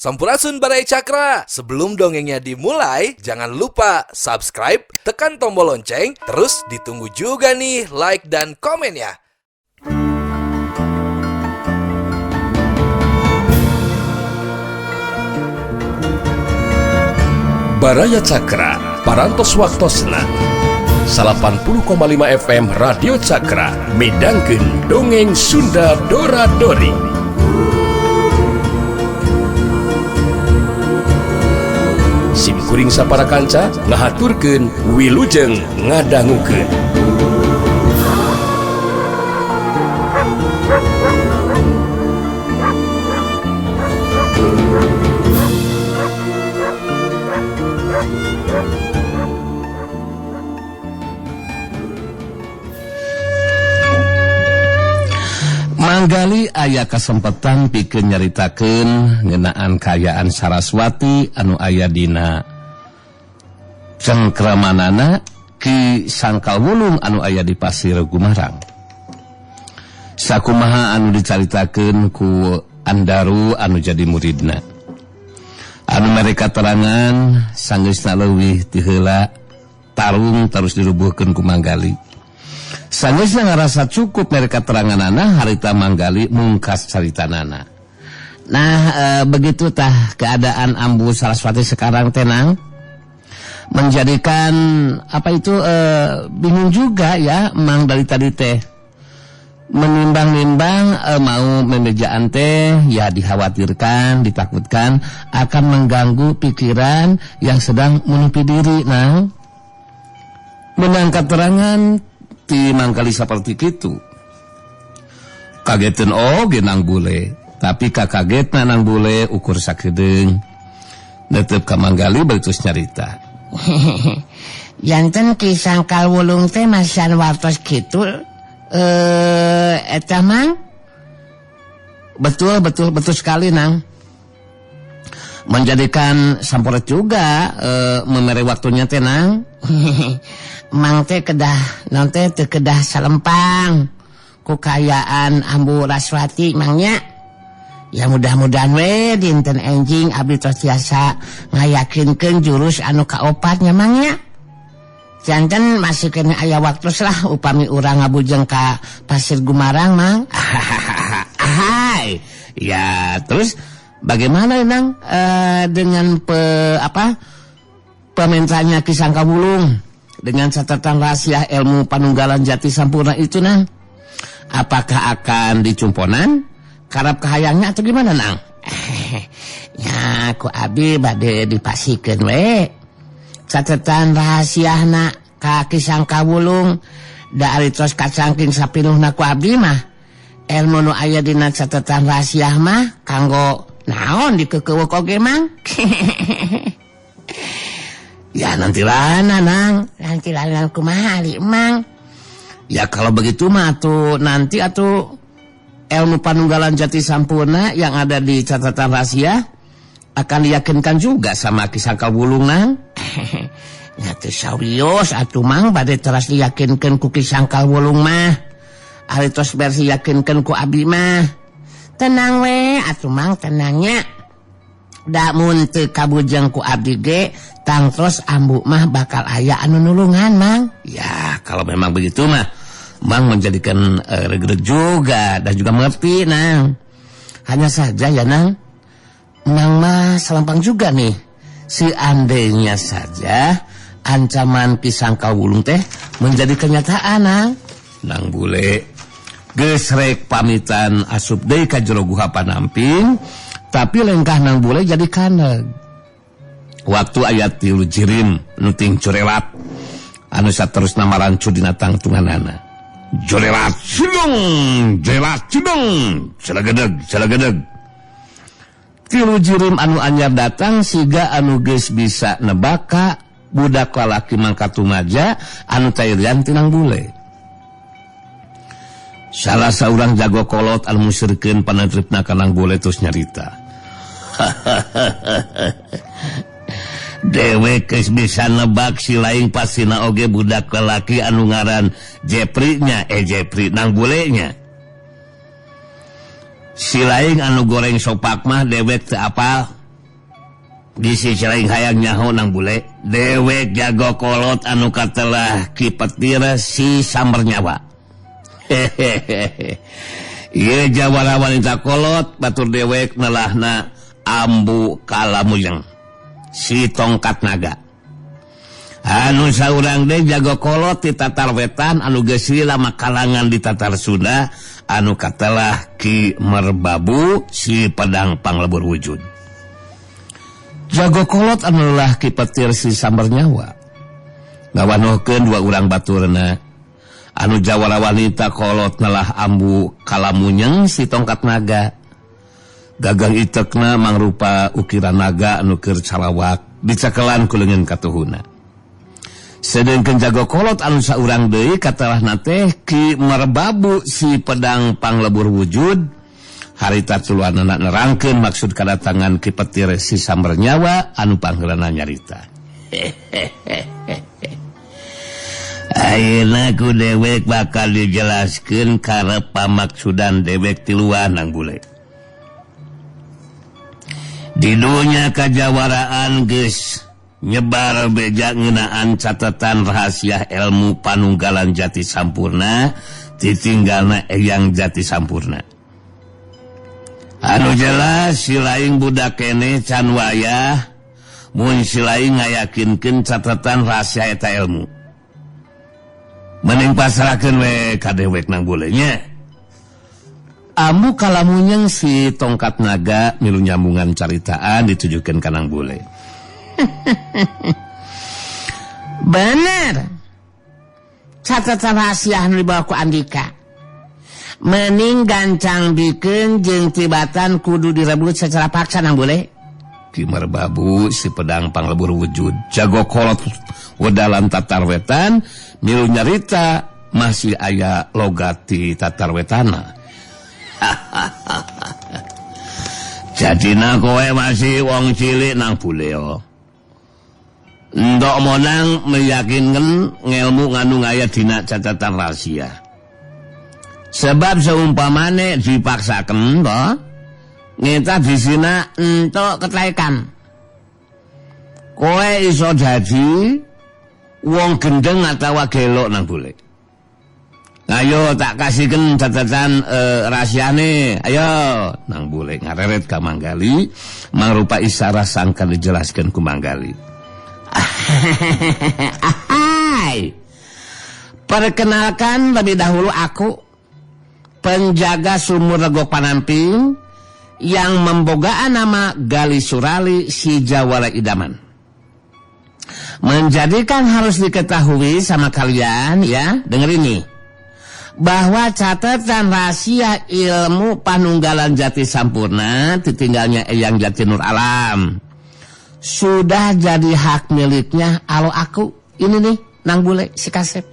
Sampurasun Baraya Cakra. Sebelum dongengnya dimulai, jangan lupa subscribe, tekan tombol lonceng, terus ditunggu juga nih like dan komennya. Baraya Cakra, Parantos Waktosna 80,5 FM Radio Cakra midangkeun dongeng Sunda Dora Dori. Sim kuring sapara kanca ngahaturkeun wilujeng ngadangukeun. Manggali aya kasempatan pikeun nyaritakeun ngeunaan kaayaan Saraswati anu aya dina cengkramanana Ki Sangkal Wulung anu aya di Pasir Gumarang. Sakumaha anu dicaritakeun ku Andaru anu jadi muridna. Anu mereka terangan sanggeusna leuwih ti heula tarung terus dirubuhkeun ku Manggali. Sanggeusna ngarasa cukup mereka teranganana harita Manggali mungkas caritanana. Nah, begitu tah keadaan Ambu Saraswati sekarang tenang, menjadikan apa itu bingung juga ya Mang dari tadi teh menimbang-nimbang mau memejaan teh ya dikhawatirkan, ditakutkan akan mengganggu pikiran yang sedang menupi diri. Nah, menang keterangan ti Manggali seperti itu kagetin oge nang bule, tapi kakagetna nang bule ukur sakedeung netep ka Manggali beutus nyarita. Janten Ki Sangkal Wulung teh masihan wartos kitu eta Mang. Betul betul betul sekali Nang. Menjadikan samporet juga memere waktunya teh Nang. Mang teh kedah non teh teu kedah salempang ku kaayaan Ambu Raswati mangnya. Ya mudah-mudahan we dinten enjing abdi tos tiasa ngayakinkeun jurus anu kaopat nya mangnya. Janten masih kena aya waktu lah upami urang ngabujeng ka Pasir Gumarang Mang. Hai. Ya terus bagaimana Nang dengan pementanya Ki Sangkal Wulung dengan catatan rahasia ilmu panunggalan jati sampurna itu Nang? Apakah akan dicumponan karap kahayangnya atau gimana Nang? Ya ku abi bade dipasikeun we catatan rahasiana ka Ki Sangkal Wulung da ari tos kacangking sapinuhna ku abdi mah ilmu nu aya dina catatan rahasia mah kanggo naon dikekeuweuk oge Mang. Ya nanti lana Nang. Nanti lana kumaha ali Mang? Ya kalau begitu mah atuh nanti atuh ilmu panunggalan jati sampurna yang ada di catatan rahasia akan diyakinkan juga sama Ki Sangkal Wulung Nang. Ya teu sawios atuh Mang bade teras diyakinkeun ku Ki Sangkal Wulung mah. Ari tos beres diyakinkeun ku abdi mah. Tenang we atuh Mang, tenangnya. Da mun teu kabujeng ku abdi ge tangtos ambu mah bakal aya anu nulungan Mang. Ya kalau memang begitu mah Mang menjadikan regret juga dan juga mengerti Nang. Hanya saja ya Nang, Mang mah selampang juga nih. Seandainya saja ancaman Ki Sangkal Wulung teh menjadi kenyataan Nang. Nang bule geus rek pamitan asup deui ka jero guha panamping, tapi lengkah nang bule jadi kaneg. Waktu ayat tilu jirim nuting curewat anu saterusna marancu dina tangtunganana. Jurelat cidung, jurelat cidung, celegedeg, celegedeg. Tilu jirim anu anyar datang siga anu geus bisa nebaka budak lalaki mangka tumaja anu cairian tinang bule. Salah saurang jago kolot anu musirkeun panatripna ka nang bule terus nyarita. Dewek geus bisa nebak si lain pasina oge budak lelaki anu ngaran Jepri-nya, Jepri nang bulenya. Si lain anu goreng sopak mah dewek teu apal. Di sisi lain hayang nyaho nang bule dewek jago kolot anu katelah Ki Petir si Samber Nyawa. Hehehe. Ieu jawara wanita kolot batur dewek nelahna Ambu Kalamuyeng si tongkat naga. Anu saurang deui jago kolot di Tatar Wetan anu geus lama kalangan di Tatar Sunda anu katelah Ki Merbabu si pedang panglebur wujud. Jago kolot anu lelah Ki Petir si Samber Nyawa ngawanohkeun dua urang baturna. Anu jawara wanita kolot nelah Ambu Kalamunyeng si tongkat naga. Gagang itekna mangrupa ukiran naga anu keur calawak dicakelan ku leungeun katuhuna. Sedengkeun jago kolot anu saurang deui katelahna teh Ki Merbabu si pedang panglebur wujud. Harita tuluanana nerangkeun maksud kadatangan Ki Petir si Samber Nyawa anu panggeulana nyarita. Ayeuna ku dewek bakal dijelaskeun karep pamaksudan dewek tiluan nang bule. Di dunya kajawaraan geus nyebar beja ngeunaan catatan rahasia ilmu panunggalan jati sampurna ditinggalna Eyang Jati Sampurna. Anu jelas si laing budak keneh can wayah mun si laing ngayakinkeun catatan rahasia eta ilmu. Mending pasrahkeun we ka dewek nang bule nya. Ambu Kalamunyeng si tongkat naga milu nyambungan caritaan ditujukeun ka nang bule. Bener. Catatan rahasia anu dibawa ku Andika. Mening gancang bikeun jeung tibatan kudu direbut secara paksa nang bule. Ki Merbabu si pedang panglebur wujud jago kolot wedalan Tatar Wetan milu nyarita masih aya logati Tatar Wetana. Jadina kowe masih wong cilik nang buleo. Ndok monang meyakinkan ngelmu nganu ngaya dina catatan rahasia. Sebab seumpamane dipaksakan toh ngeta disina entuk ketlaikan. Kowe iso dadi wong gendeng atawa gelok nang bule. Ayo tak kasihkan catatan rahasiane. Ayo nang bule ngareret ka Manggali mangrupa isyarat sangkan dijelaskan ku Manggali. Ahai. Perkenalkan lebih dahulu aku penjaga sumur Legok Panamping yang membogaan nama Gali Surali si Jawara Idaman. Menjadikan harus diketahui sama kalian ya, denger ini, bahwa catatan rahasia ilmu panunggalan Jati Sampurna ditinggalnya Eyang Jati Nur Alam sudah jadi hak miliknya alo aku ini nih nang bule si kasep.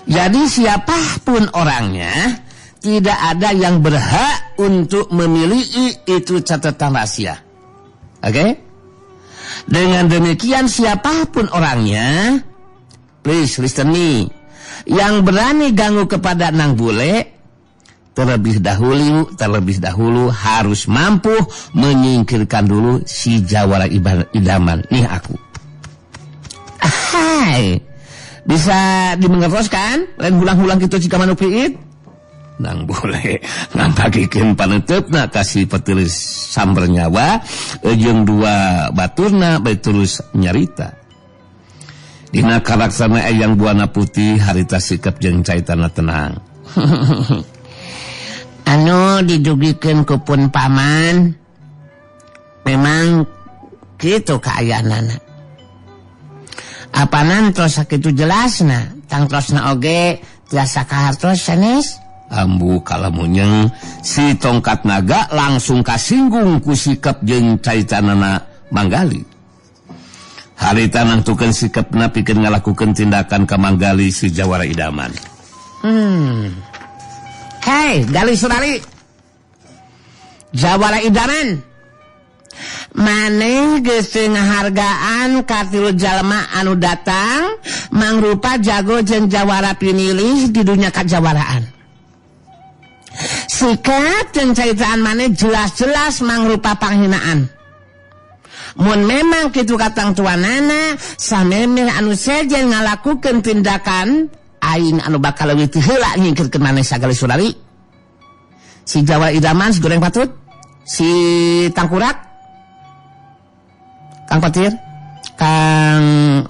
Jadi siapapun orangnya tidak ada yang berhak untuk memiliki itu catatan rahasia. Oke? Okay? Dengan demikian siapapun orangnya, please listen me, yang berani ganggu kepada nang bule terlebih dahulu harus mampu menyingkirkan dulu si Jawara Idaman. Nih aku. Hai. Bisa dimengertos kan? Lain hulang-hulang gitu jika manupiit. Nang boleh ngampagikeun paneuteup kasih petulis Samber Nyawa jeung dua baturna bae terus nyarita. Dina karaksana Eyang Buana Putih harita sikap jeung caitana tenang. Anu didugikeun ku pun paman memang kitu kaayaanana. Apanan tos sakitu jelasna, tangtosna oge tiasa kahartos sanes. Ambu Kalamunyeng si tongkat naga langsung kasinggung ku sikap jeung caitanana Manggali. Harita nangtukeun sikapna pikeun ngalakukeun tindakan ka Manggali si Jawara Idaman. Hei, Gali Surali. Jawara Idaman. Maneh geus teu ngahargaan ka tilu jalma anu datang mangrupa jago jeung jawara pinilih di dunya kajawaraan. Sikap jeung caritaan maneh jelas-jelas mangrupa panghinaan. Mun memang kitu katangtuanana samemeh anu sejen ngalakukeun tindakan aing anu bakal leuwih ti heula nyingkirkeun maneh Sagali Surali. Si Jawara Idaman si goreng patut, si Tangkurak, Kang Petir, Kang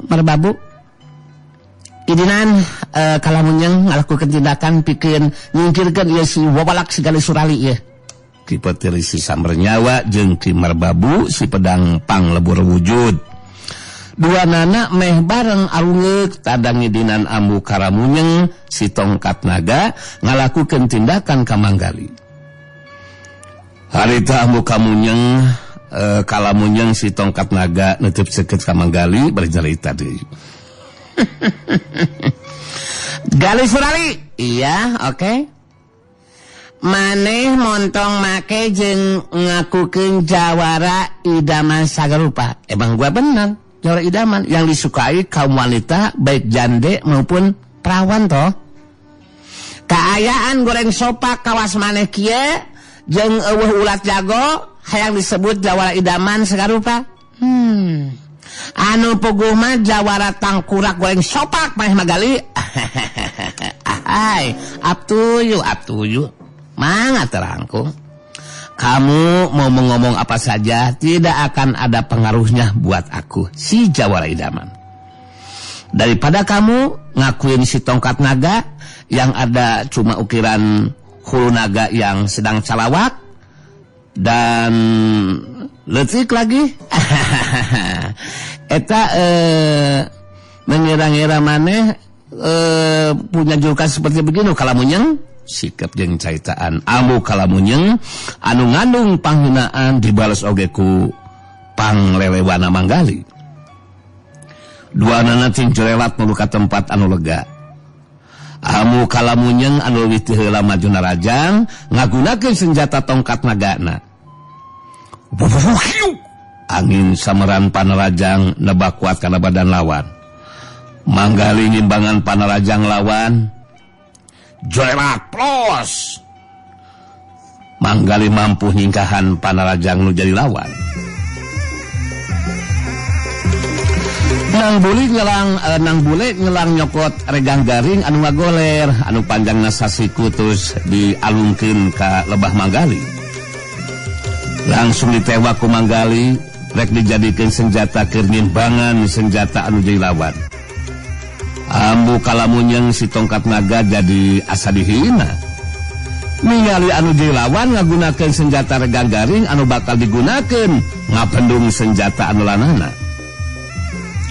Merbabu. Idinan Kalamunyeng ngalakukeun tindakan pikeun nyingkirkeun ieu si Wawalak Sagali Surali ieu. Ki Petir si Sambernyawa jeung Ki Merbabu si pedang panglebur wujud. Dua nana meh bareng arungeuk tadang ngidinan Ambu Karamunyeng si tongkat naga ngalakukeun tindakan ka Manggali. Harita Ambu Kamunyeng Kalamunyeng si tongkat naga neuteub seukeut ka Manggali bari nyarita deui. Gali Surali, iya oke. Okay. Maneh montong make jeung ngakukeun jawara idaman sagarupa. Emang gua bener, jawara idaman yang disukai kaum wanita baik jande maupun perawan toh. Kaayaan goreng sopak kawas maneh kieu jeung eueuh ulat jago hayang disebut jawara idaman sagarupa. Anu puguh mah jawara tangkurak goreng sopak maneh Magali. Hai, up to you, up to you. Mangga terangku. Kamu mau mengomong apa saja tidak akan ada pengaruhnya buat aku, si jawara idaman. Daripada kamu ngakuin si tongkat naga yang ada cuma ukiran hulu naga yang sedang calawak dan letik lagi. Eta mengira-ngira maneh punya julukan seperti begini Kalamunyeng. Sikap jeung caitaan Ambu Kalamunyeng anu ngandung panghinaan dibales oge ku panglelewana Manggali. Duanana cing corelat menuju ka tempat anu lega. Ambu Kalamunyeng anu leuwih ti heula maju narajang ngagunakeun senjata tongkat nagana. Angin sameran panarajang nebak kuat kana badan lawan. Manggali ngimbangan panarajang lawan. Jorelat plos. Manggali mampu nyingkahan panarajang nu jadi lawan. Nang bule ngelang nyokot regang garing anu ngagoler anu panjangna sasiku terus dialungkeun ka lebah Manggali. Langsung ditewak ku Manggali rek dijadikeun senjata keur ngimbangan senjata anu jadi lawan. Ambu Kalamunyeng si tongkat naga jadi asa dihina. Ningali anu jadi lawan ngagunakeun senjata regang garing anu bakal digunakeun ngapendung senjata anu lanana.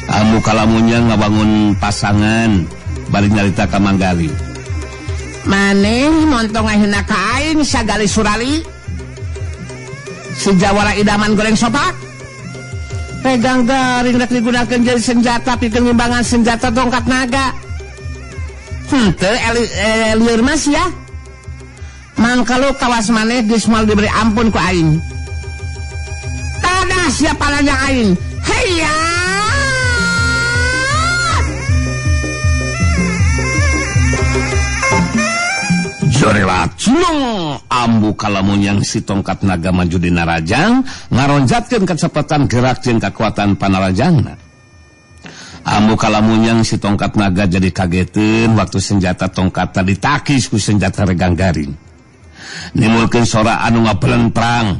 Ambu Kalamunyeng ngabangun pasangan bari nyarita ka Manggali. Maneh montong ngahina ka aing Sagali Surali. Si jawara idaman goreng sopak. Pegang garing rek digunakeun jadi senjata pikeun ngimbangan senjata tongkat naga. Henteu lieur mas ya. Mangkalu kawas maneh geus moal diberi ampun ku aing. Tadah siapa nanya aing. Heya! Jorelat cinong Ambu Kalamunyeng si tongkat naga maju di narajang ngaronjatkeun kecepatan gerak jeung kekuatan panarajangna. Ambu Kalamunyeng si tongkat naga jadi kageteun waktu senjata tongkatna ditakis ku senjata regang garing. Nimulkeun sora anu ngabelentrang.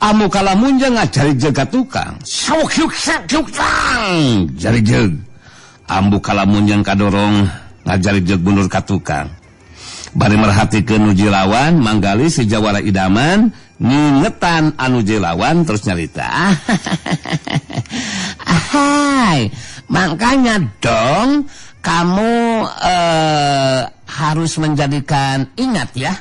Ambu Kalamunyeng ngajari jeung ka tukang. Sawuk yuk sak yuk tang jari jeung. Ambu Kalamunyeng kadorong ngajari jeung mundur ka tukang. Bari merhatikeun nu lawan Manggali si jawara idaman ngingetan anu lawan terus nyarita. Hai, makanya dong kamu harus menjadikan ingat ya.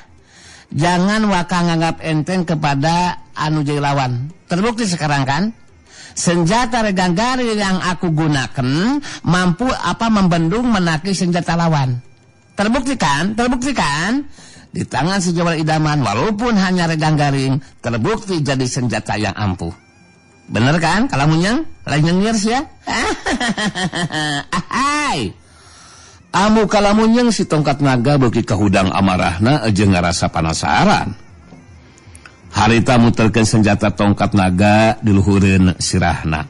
Jangan waka nganggap enteng kepada anu jadi lawan. Terbukti sekarang kan? Senjata regang garing yang aku gunakan mampu apa membendung menakis senjata lawan. Terbukti kan? Terbukti kan? Di tangan si jawara idaman walaupun hanya regang garing terbukti jadi senjata yang ampuh. Bener kan? Kalamunyeng? Lain nyengir sih ya? Ahai. Ambu Kalamunyeng si tongkat naga beuki kahudang amarahna jeung ngarasa panasaran. Harita muterkeun senjata tongkat naga di luhureun sirahna.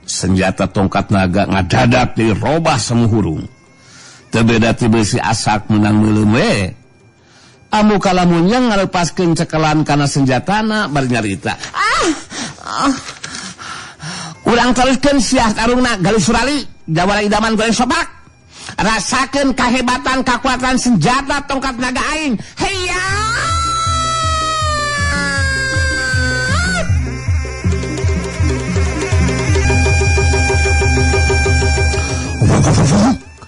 Senjata tongkat naga ngadadak dirobah semu hurung. Teu beda ti beusi asak menang meuleum we. Ambu Kalamunyeng ngalepaskeun cekelan kana senjatana bari nyarita. Urang teruskeun siah tarungna Galih Surali, jawara idaman goreng sopak. Rasakeun kahebatan kakuatan senjata tongkat naga aing. Heya!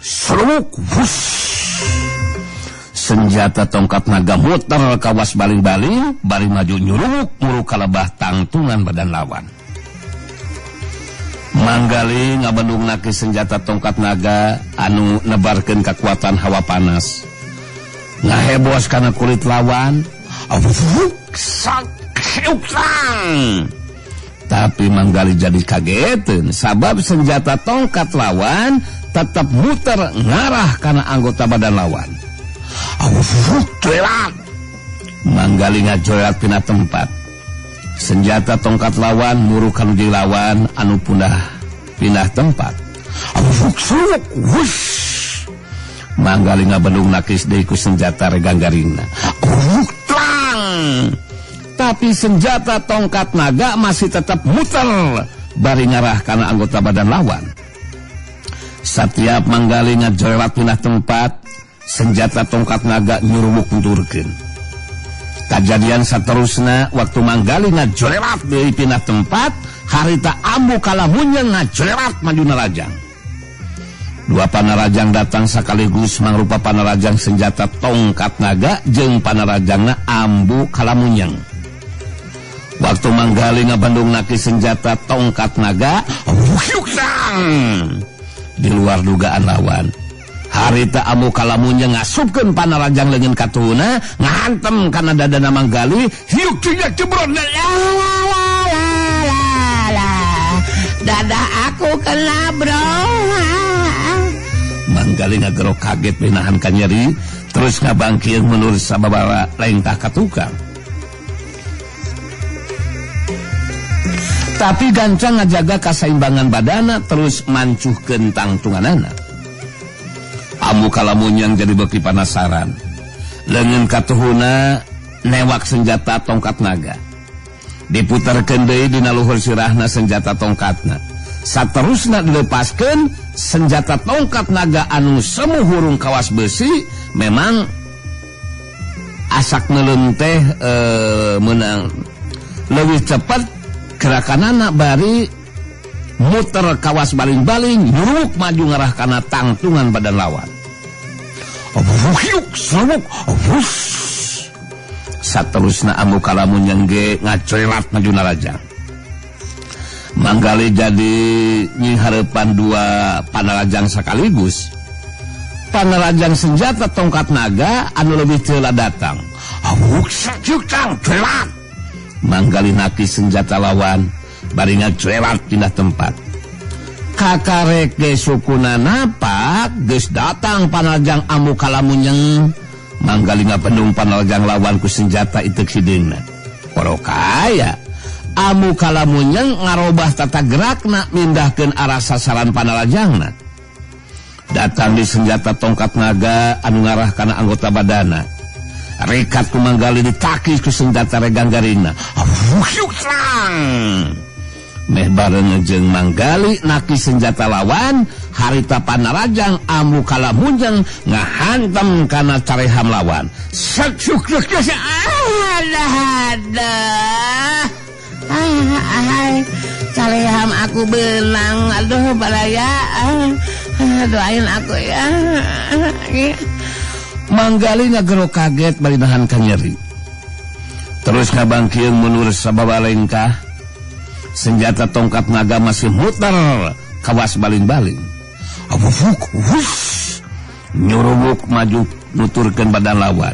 Seruk, senjata tongkat naga muter kawas baling-baling, bari maju nyuruk muruk kalebah tangtungan badan lawan. Manggali ngabendung naki senjata tongkat naga anu nebarkeun kekuatan hawa panas. Ngahebos kana kulit lawan. Tapi Manggali jadi kageteun sabab senjata tongkat lawan tetap muter ngarah kana anggota badan lawan. Manggali ngajolat pina tempat. Senjata tongkat lawan muruk kanu jeung lawan anu pundah pindah tempat. Manggali ngabendung nakis deui ku senjata regang garingna. Tapi senjata tongkat naga masih tetap muter bari ngarah kana anggota badan lawan. Setiap Manggali ngajolat pindah tempat, senjata tongkat naga nyurubuk munturkeun. Kajadian saterusna waktu Manggali ngajolerat deui pindah tempat, harita Ambu Kalamunyeng ngajolerat maju narajang. Dua panarajang datang sekaligus mangrupa panarajang senjata tongkat naga jeung panarajangna Ambu Kalamunyeng. Waktu Manggali ngabandung naki senjata tongkat naga, di luar dugaan lawan. Harita Ambu Kalamunyeng ngasupkeun panarajang leungeun katuhuna, ngahantem kana dadana Manggali, hiuk cuyak jebrot. Dada aku kena bro. Manggali ngagero kaget menahan kanyeri, terus ngabangkieun menurut sababara lengkah ka tukang. Tapi gancang ngajaga kasaimbangan badana terus mancuhkeun tangtunganana. Ambu Kalamunyeng jadi beuki panasaran. Leungeun katuhuna newak senjata tongkat naga. Diputarkeun deui dina luhur sirahna senjata tongkatna. Saterusna dilepaskeun senjata tongkat naga anu semu hurung kawas besi memang asak meuleum teh meunang leuwih cepet gerakanana bari muter kawas baling-baling nyuruk maju ngarah kana tangtungan badan lawan. Saterusna Ambu Kalamunyeng ge ngacoelat maju narajang. Manggali jadi nyinghareupan dua panarajang sekaligus. Panarajang senjata tongkat naga anu lebih teula datang. Manggali naki senjata lawan bari ngacoelat pindah tempat. Kakarek ge sukuna napak geus datang panarajang Ambu Kalamunyeng. Manggali ngapendung panarajang lawan ku senjata iteuk hideungna. Porokaya Ambu Kalamunyeng ngarobah tata gerakna mindahkeun arah sasaran panarajangna. Datang di senjata tongkat naga anu ngarah kana anggota badana. Rekat ku Manggali ditakis ku senjata regang garingna. Meh bareng jeung Manggali naki senjata lawan, harita panarajang Ambu Kalamunyeng ngahantem kana careham lawan. Careham aku belang, aduh baraya, doain aku ya. Manggali ngagero kaget bari nahan kanyeri. Terus ngabangkieun mundur sababa lengkah. Senjata tongkat naga masih muter kawas baling-baling. Nyurubuk maju nuturkeun badan lawan.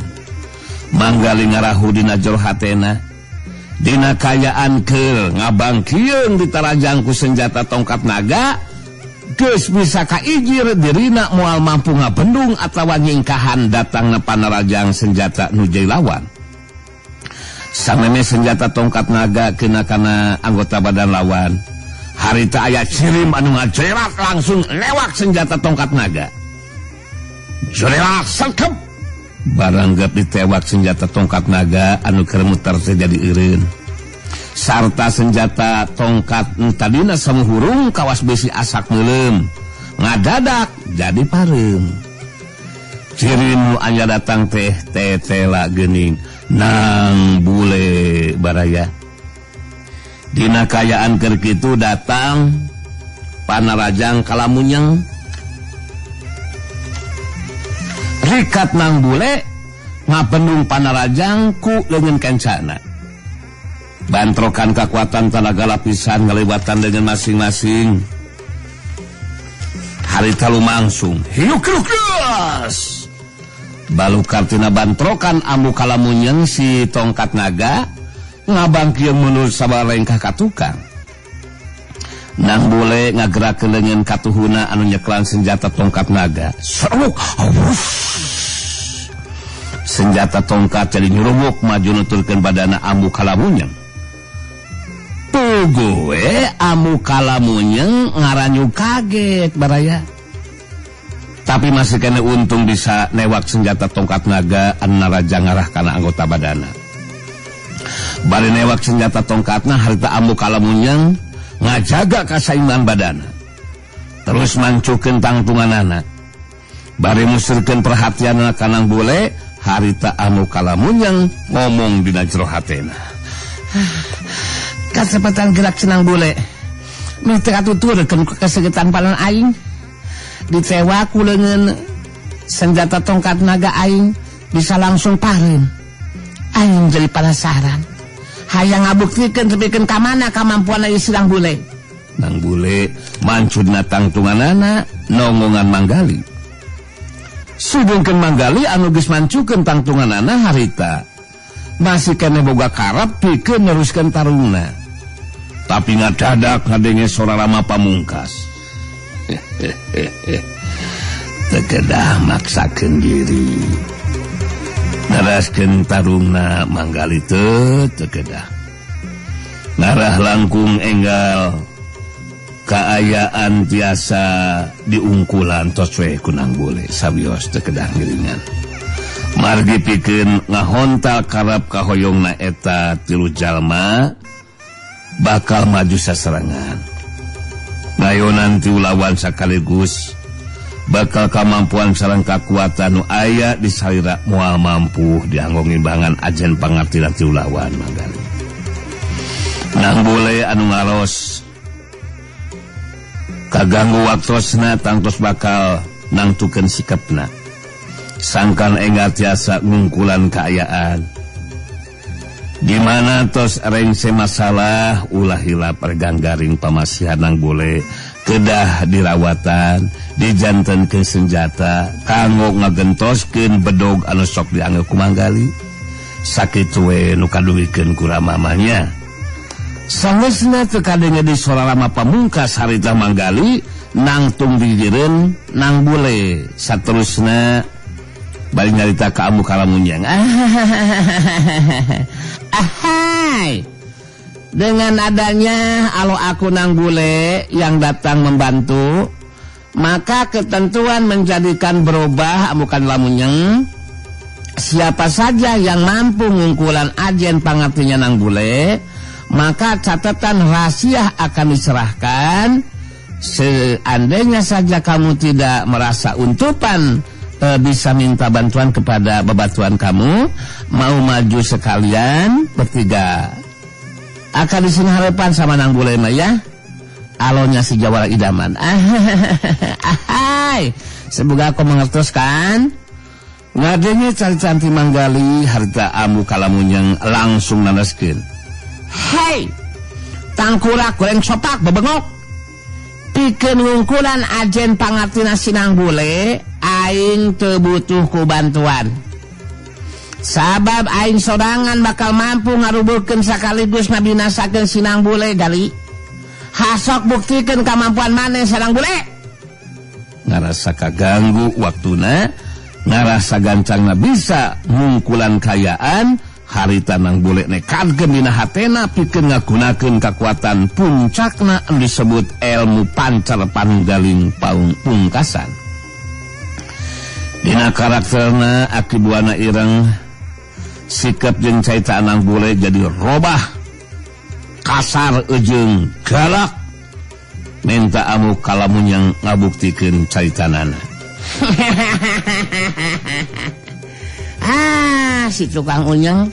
Manggali ngarahu dina jero hatena. Dina kayaan keur ngabangkieun ditarajang ku senjata tongkat naga, geus bisa kaijir dirina moal mampu ngabendung atawa nyingkahan datangna panarajang senjata nu jadi lawan. Sameme senjata tongkat naga kena kana anggota badan lawan. Harita aya cirim anu ngajerak langsung lewak senjata tongkat naga. Jerak sengkep. Barang gep ditewak senjata tongkat naga anu keur muter teh jadi eureun. Sarta senjata tongkat tadina samuhurung kawas besi asak meuleum. Ngadadak jadi pareum. Cirim nu anya datang teh tetela geuning nang bule baraya. Dina kayaan keur kitu datang Panarajang Kalamunyeng. Rikat nang bule ngapendung Panarajang ku leungeun kencana. Bantrokan kekuatan tanaga lapisan ngalewatan dengan masing-masing. Harita lumangsung hiuk hiuk. Balukar tina bantrokan Ambu Kalamunyeng si tongkat naga ngabangkieun mundur sabarengkah ka tukang. Nang bule ngagerakeun leungeun katuhuna anu nyeklan senjata tongkat naga. Seruk. Senjata tongkat jadi nyurubuk maju nuturkeun badana Ambu Kalamunyeng. Tuh gue Ambu Kalamunyeng ngaranyu kaget baraya. Tapi masih kena untung bisa newak senjata tongkat naga anu naraja ngarah kana anggota badana. Bari newak senjata tongkatna harita Ambu Kalamunyeng ngajaga kasaiman badana. Terus mancukeun tangtunganana. Bari musirkeun perhatianna ka nang bule, harita Ambu Kalamunyeng ngomong dina jero hatena. Kacepatan gerak senang bule. Nu teu katuturkeun ku kasegetan panon aing. Ditewa ku leungeun senjata tongkat naga aing bisa langsung pareum. Aing jadi penasaran. Hayang ngabuktikeun tepikeun ka mana kamampuan ieu si Nang Bule. Nang Bule mancudna tangtunganana nongongan Manggali. Sudungkeun Manggali anu geus mancukeun tangtunganana harita. Masih keneh boga karep pikeun neruskeun tarungna. Tapi ngadadak ngadenge sora Rama Pamungkas. Teu kedah maksakeun diri. Neraskeun tarungna Manggali teu kedah. Ngarah langkung enggal kaayaan tiasa diungkulan tos we ku Nang Bule sawios teu kedah ngiringan. Margi pikeun ngahontal karep kahoyongna eta tilu jalma bakal maju saserangan. Ngayonan tiulawan sakaligus bakal kamampuan sareng kakuatan nu aya di salira moal mampu dianggo ngimbangan ajen pangartina tiulawan Manggali. Nang Bule anu ngaros kaganggu waktosna tangtos bakal nangtukeun sikapna. Sangkan enggal tiasa ngungkulan kaayaan. Di mana tos rengse masalah ulah hilap reganggaring pamasihan Nang Bule kedah dirawatan dijantenkeun senjata kanggo ngagentoskeun bedog anu sok dianggo ku Manggali. Sakitu we nu kaduhikeun ku ramamanya. Sangesna teu kadenge di sora Rama Pamungkas harita Manggali nangtung digigireun Nang Bule. Saterusna bari nyarita ka Ambu Kalamunyeng. Ahai. Dengan adanya alo aku Nang Bule yang datang membantu, maka ketentuan menjadikan berubah Ambu Kalamunyeng. Siapa saja yang mampu ngungkulan ajen pangartinya Nang Bule, maka catatan rahasia akan diserahkan. Seandainya saja kamu tidak merasa untupan bisa minta bantuan kepada bebatuan kamu, mau maju sekalian bertiga. Akan di sini harapan sama Nang Bule mah ya. Alonya si Jawara idaman. Ahai. Semoga aku mengertos kan. Ngadenge cari-canti Manggali harta Ambu Kalamunyeng langsung nanaskeun. Hei, tangkurak goreng sopak bebengok. Pikeun ngungkulan ajen pangartina si Nang Bule, aing teu butuh ku bantuan. Sabab aing sorangan bakal mampu ngarubuhkeun sakaligus ngabinasakeun si Nang Bule gali. Hasok buktikeun kamampuan maneh si Nang Bule. Ngarasa kaganggu waktuna, ngarasa gancangna bisa ngungkulan kayaan, Harita Nang Bule nekadkeun dina hatena pikeun ngagunakeun kakuatan puncakna anu disebut ilmu pancar panunggaling paung pungkasan. Dina karakterna Aki Buana Ireng sikap jeung carita Nang Bule jadi robah, kasar eujeung galak, minta Ambu Kalamunyeng ngabuktikeun caritanana. Ah, si tukang unyeng.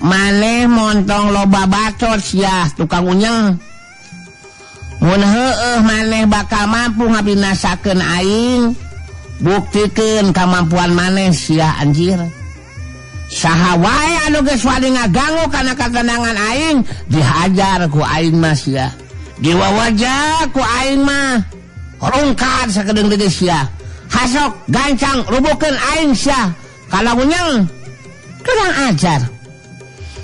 Maneh montong loba bacot sia tukang unyeng. Mun heueuh maneh bakal mampu ngabinasakeun aing, buktikeun kamampuan maneh sia anjir. Saha wae anu geus wani ngagangu kana katenangan aing, dihajar ku aing mah sia. Diwawaja ku aing mah. Rungkad sakedeung deui sia. Hasok gancang rubuhkeun aing sia. Kalamunyeng kurang ajar.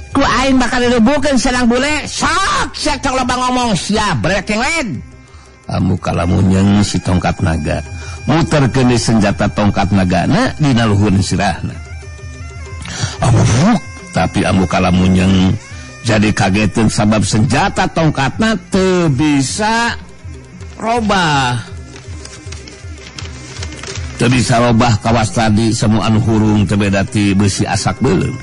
Ku aing bakal dirubuhkeun Senang Bule, sok sia tong loba ngomong sia breking led. Ambu Kalamunyeng si tongkat naga muterkeun senjata tongkat nagana dina luhur sirahna. Ambu, tapi Ambu Kalamunyeng jadi kageteun sabab senjata tongkatna teu bisa robah. Teu bisa robah kawas tadi semua anu hurung teu beda ti besi asak beuleum.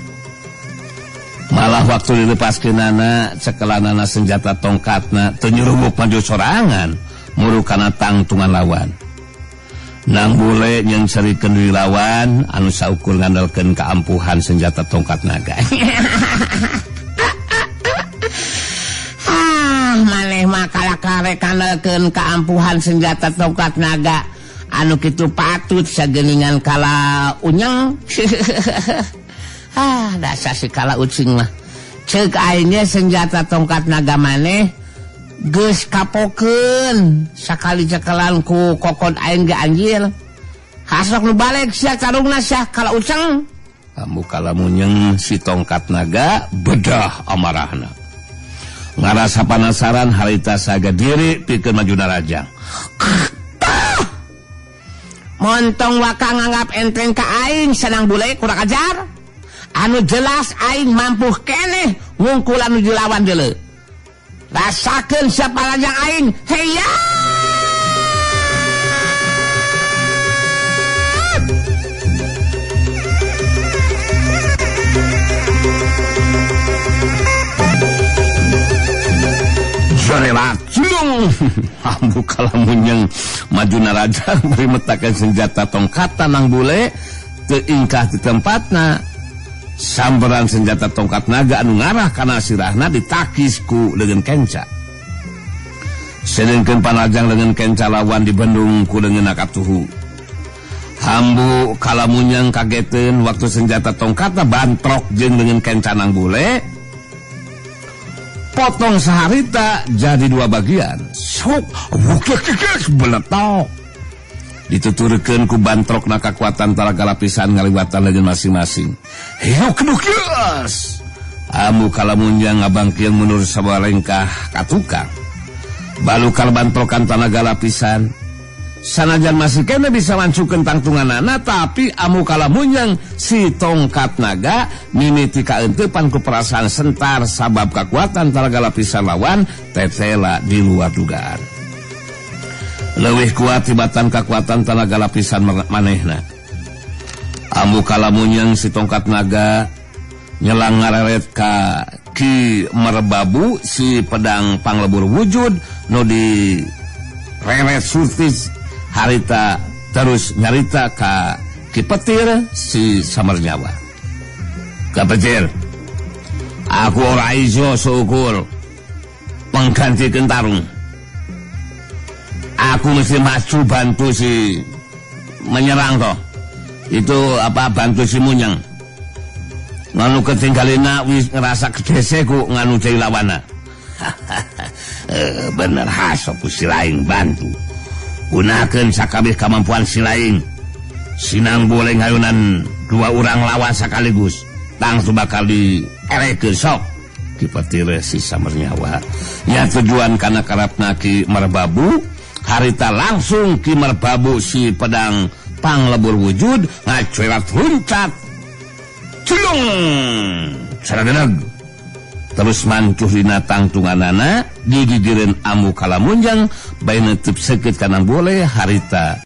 Malah waktu dilepaskeunana cekelanana senjata tongkatna teu nyurubuk maju sorangan muru kana tangtungan lawan. Nang Bule nyeungserikeun deui lawan anu saukur ngandalkeun kaampuhan senjata tongkat naga. Ah, maneh mah kalakare kandalkeun kaampuhan senjata tongkat naga anu kitu patut sageningan kala unyeng. Ah, dasar si kala ucing mah. Ceuk aingnya senjata tongkat naga maneh geus kapokeun sakali cekelan ku kokon aing ge anjir. Hasok nu balik sia carungna sia kala uceng. Ambu Kalamunyeng si tongkat naga bedah amarahna. Ngarasa panasaran harita saga diri pikeun maju narajang. Montong waka nganggap enteng ka aing Senang Bule kurang ajar. Anu jelas aing mampu keneh ngungkul anu dilawan deuleu. Rasakeun siapa rajang aing. Heya! Jorelat cilung. Ambu Kalamunyeng maju narajang bari metakeun senjata tongkatan Nang Bule teu ingkah di tempatna. Samperan senjata tongkat naga anu ngarah kana sirahna ditakis ku leungeun kenca. Sedengkeun panajang leungeun kenca lawan dibendung ku leungeun katuhu. Ambu Kalamunyeng kageteun waktu senjata tongkatna bantrok jeung leungeun kenca Nang Bule. Potong saharita jadi dua bagian. Sok beletok. Dituturkeun ku bantrokna kakuatan talaga lapisan ngaliwatan leungeun masing-masing. Hiuk kedukias. Ambu Kalamunyeng ngabangkieun mundur sabalengkah ka tukang. Balukar bantrokan tanaga lapisan. Sanajan masih kene bisa lancukeun tangtunganana, tapi Ambu Kalamunyeng si tongkat naga mimiti kaeuteupan ku perasaan sentar sabab kakuatan talaga lapisan lawan tetela di luar dugaan. Leuwih kuat tibatan kakuatan tanaga lapisan manehna. Ambu Kalamunyeng si tongkat naga nyelang ngareret ka Ki Merbabu si pedang panglebur wujud nu di reret surtis harita terus nyarita ka Ki Petir si Samernyawa. Ka Petir, aku ora iso syukur pengganti tarung. Aku mesti maju bantu si menyerang toh. Itu apa bantu si Munyeng. Nganu ketinggalina wis ngerasa kedese ku nganu jadi lawana. Bener hasok ku si laing bantu. Gunakeun sakabeh kamampuan si laing. Sinang boleh ngayunan dua orang lawan sekaligus. Langsung bakal dierekeun sok. Ki Petir si Samernyawa. Nya tujuan kana karapna Ki Merbabu, harita langsung Ki Merbabu si pedang panglebur wujud ngacuerat huncat. Culung sarageneg terus mancuh dina tangtunganana digigireun Ambu Kalamunjang bae neuteub seukeut kana boleh harita.